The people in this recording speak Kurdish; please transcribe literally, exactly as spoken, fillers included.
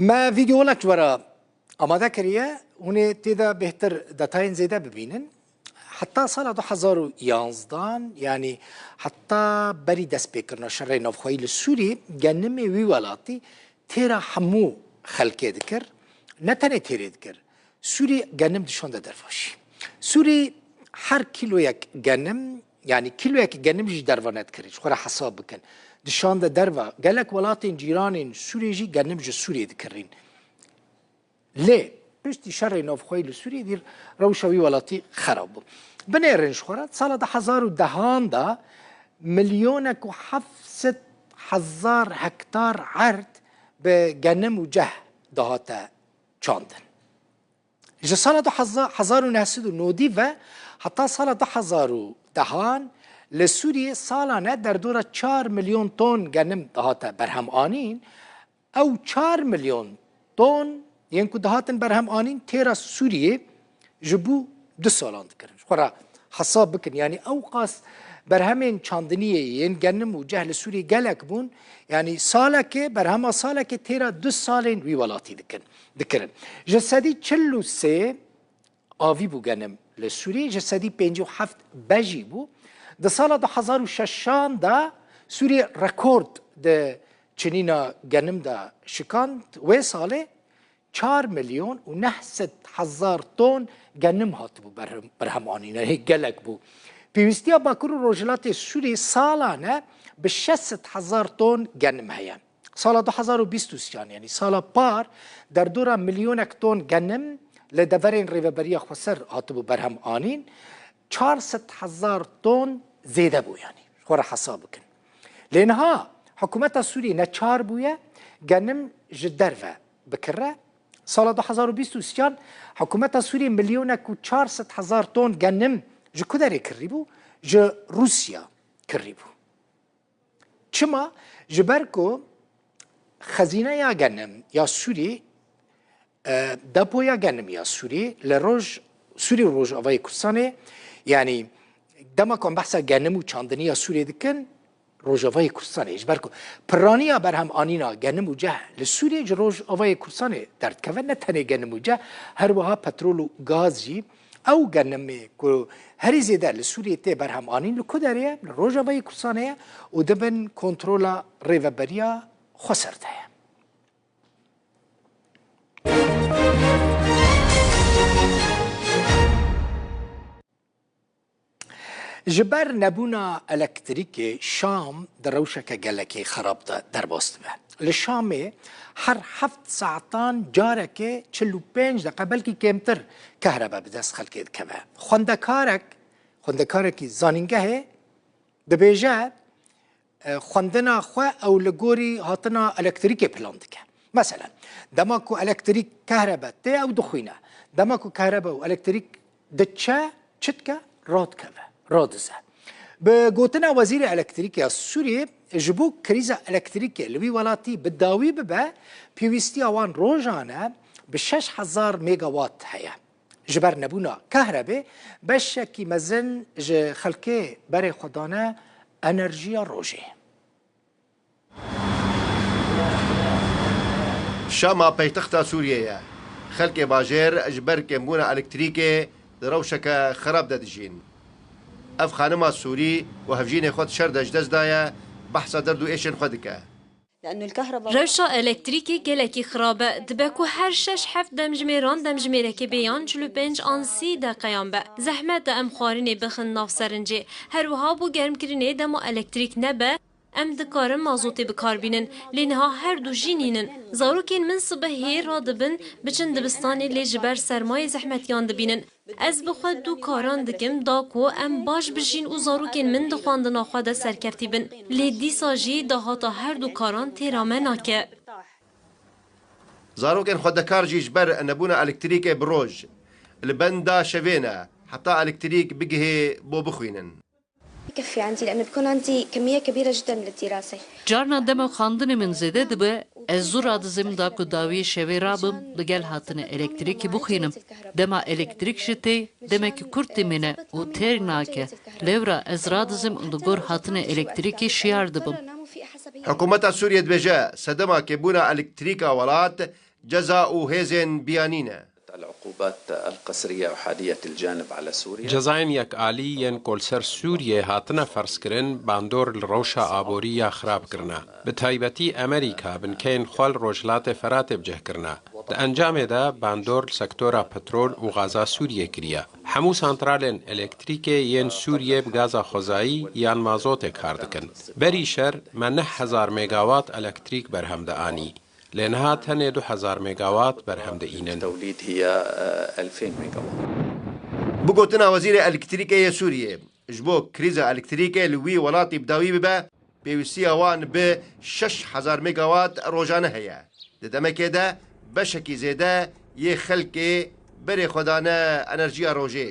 Me vîdeolek ji we re amade kiriye, hûn ê tê de bêhtir detayên zêde bibînin. Heta sala du hezar û yanzdan, yanî heta berî destpêkirina şerê navxweyî li Sûriyê, genimê wî welatî têra hemû xelkê dikir. Ne tenê têrê dikir. Sûriyê genim dişande derva jî. Sûrî her kîloyek genim, yanî kîloyek genim jî derva nedikir. Ji xwe re hesab bikin. Dişande derva. Gelek welatên cîranên Sûriyê jî genim ji Sûriyê dikirîn. Lê piştî şerê navxweyî li Sûriyê dî rewşa wî welatî xerab bû. Binêrin ji xwe re, sala du hezar û dehan de milyonek û heft sed hezar hektar erd bi genim û ceh dihate çandin. Ji sala du hezar, hezar û neh sed û nodî ve heta sala du hezar û dehan li Sûriyê salane derdora çar milyon ton genim dihate berhem anîn. Ew çar milyon ton yên ku dihatin berhem anîn têra Sûriyê ji bo du salan dikirin. Ji xwe re hesab bikin, yanî ew qas berhemên çandiniyê yên genim û ceh li Sûriyê gelek bûn, yanî salekê, berhema salekê têra du salên wî welatî dikin, dikirin. Ji sedî çil û sê avî bû genim li Sûriyê, ji sedî pêncî û heft bejî bû. Di sala du hezar û şeşan de Sûriyê rekord di çinîna genim de şikand. Wê salê çar milyon û neh sed hezar ton genim hatibû berhem-, berhemanîn. Gelek bû. Pêwîstiya Bakur û Rojhilatê Sûriyê salane bi şeş sed hezar ton genim heye. Sala du hezar û bîst û sê, yanî sala par, derdora milyonek ton genim li deverên Rêveberiya Xweser hatibû berhem anîn, çar sed hezar ton zêde bû, yanî ji xwe re hesab bikin. Lê niha hikûmeta Sûriyê neçar bûye genim ji derve bikire. Sala du hezar û bîst û sê hikûmeta Sûriyê milyonek û çar sed hezar ton genim ji ku derê kirîbû? Ji Rûsya kirîbû. Çima? Ji ber ku xezîneya genim ya Sûrî, e, depoya genim ya Sûrî li roj, Sûrî û Rojavayê Kurdistanê, yanî dema ku em behsa genim û çandinî ya Sûriyê dikin, Rojavayê Kurdistanê, ji ber ku piraniya berhem anîna genim û ceh li Sûriyê ji Rojavayê Kurdistanê derdikeve, ne tenê genim û ceh, her wiha petrol û gaz jî. Ew genimê ku herî zêde li Sûriyê tê berhem anîn li ku derê ye? Li Rojavayê Kurdistanê ye û di bin kontrola Rêveberiya Xweser de ye. Ji ber nebûna elektrîkê Şam di rewşeke gelekî xerab de derbas dibe. Li Şamê her heft saetan carekê çil û pênc deqe, belkî kêmtir, kehrebe bi dest xelkê dikeve. Xwendekarek, xwendekarekî zanîngehê dibêje, e, xwendina xwe ew li gorî hatina elektrîkê plan dike. Meselen, dema ku elektrîk, kehrebe tê, ew dixwîne. Dema ku kehrebe û elektrîk diçe, çi dike? Radikeve, radize. Bi gotina Wezîrê Elektrîkê ya Sûriyê, ji bo krîza elektrîkê li wî welatî bi dawî bibe, pêwîstiya wan rojane bi şeş hezar megawatt heye. Ji ber nebûna kahrebê, beşekî mezin ji xelkê berê xwe dane enerjiya rojê. Şama paytexta Sûriyê ye. Xelkê bajêr ji ber kêmbûna elektrîkê di rewşeke xerab de dijîn. Ev xanima Sûrî ku hevjînê xwe di şer de ji dest daye, behsa derd û êşên xwe dike. Rewşa elektrîkê gelekî xirab e. Dibe ku her şeş heft demjimêran demjimêrekê bê yan çil û pênc an sî deqeyan be. Zehmet e em xwarinê bixin nav serincê. Her wiha bo germkirinê dema elektrîk nebe, em dikarin mazotê bi kar bînin. Lê niha her du jî nînin. Zarokên min sibehê radibin, biçin dibistanê, lê ji ber sermayê zehmetiyan dibînin. Ez bi xwe du karan dikim, da ku em baş bijîn û zarokên min di xwendina xwe de serkeftî bin. Lê dîsa jî dahata her du karan têra me nake. Zarokên xwendekar jî ji ber nebûna elektrîkê bi roj li benda şevê ne, heta elektrîk bigihê bo bixwînin. يكفي عندي لأنه بكون عندي كمية كبيرة جدا من الدراسة. Carna dema xwendinê min zêde dibe, ez zû radizim da ku dawiyê şevê rabim, li gel hatina elektrîkê bixwînim. Dema elektrîk jî tê, demekî kurt dimîne û têr nake. Lewra ez radizim û li gor hatina elektrîkê şiyar dibim. Hikûmeta Sûriyê dibêje, sedema kêmbûna elektrîka welat ceza û hêzên biyanî ne. العقوبات القسرية أحادية الجانب على سوريا. Cezayên yekalî yên ku li ser Sûriyê hatine ferzkirin bandor li rewşa aborî ya xirab kirine. Bi taybetî Amerîka binkeyên xwe li Rojhilatê Feratê bi cih kirine. Di encamê de bandor li sektora petrol û gaza Sûriyê kiriye. Hemû santralên elektrîkê yên Sûriyê bi gaza xwezayî yan mazotê kar dikin. Berî şer me neh hezar megawat elektrîk berhem dianî. Lê niha tenê du hezar megawat berhem diînin. توليد هي ألفين ميجاوات. Bi gotina Wezîrê Elektrîkê yê Sûriyê, ji bo krîza elektrîkê li wî welatî bi dawî bibe, pêwîstiya wan bi şeş hezar megawat rojane heye. Di demekê de beşekî zêde yê xelkê berê xwe dane enerjiya rojê.